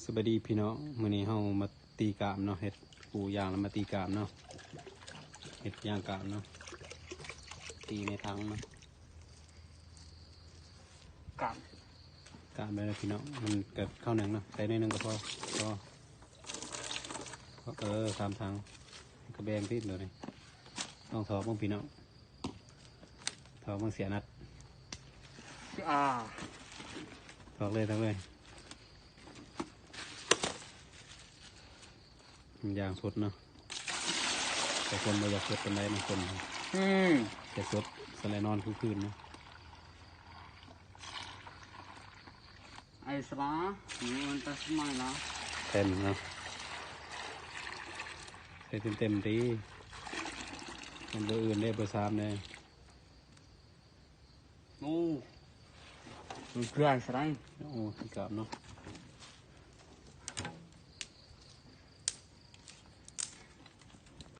ສະບາຍດີພີ່ນ້ອງ ມື້ນີ້ເຮົາມາຕີກາມເນາະ ເຮັດປູຢາງແລ້ວມາຕີກາມເນາະ ເຮັດຢາງກາມເນາະ ຕີໃນຖັງເນາະ ກາມ ກາມໄດ້ແລ້ວພີ່ນ້ອງ ມັນກະເຂົ້າໜຶ່ງເນາະ ໃສ່ໜ້ອຍໜຶ່ງກະພໍ ພໍ ເອີ ສາມຖັງ ກະແບ່ງຕິດໂດດນີ້ ລອງຖອກເບິ່ງພີ່ນ້ອງ. ຖອກມັນເສຍນັດ ອາ ຖອກເລີຍ ຖອກເລີຍ ມັນຢາງສົດເນາະ ແຕ່ຄົນບໍ່ຢາກສົດປານໃດ ບາງຄົນ ອືມ ຢາກສົດ ສະແລນອນຄືຄືນເນາະ ໄອສະລາ ນີ້ມັນແຕ່ສະໄໝລະ ເຕັມເນາະ ໃສ່ເຕັມໆຕິ ມັນເບີອື່ນເດ້ ເບີສາມເດ້. ໂອ້ ມັນເກືອສະໄດ ໂອ້ ຕີກາມເນາະ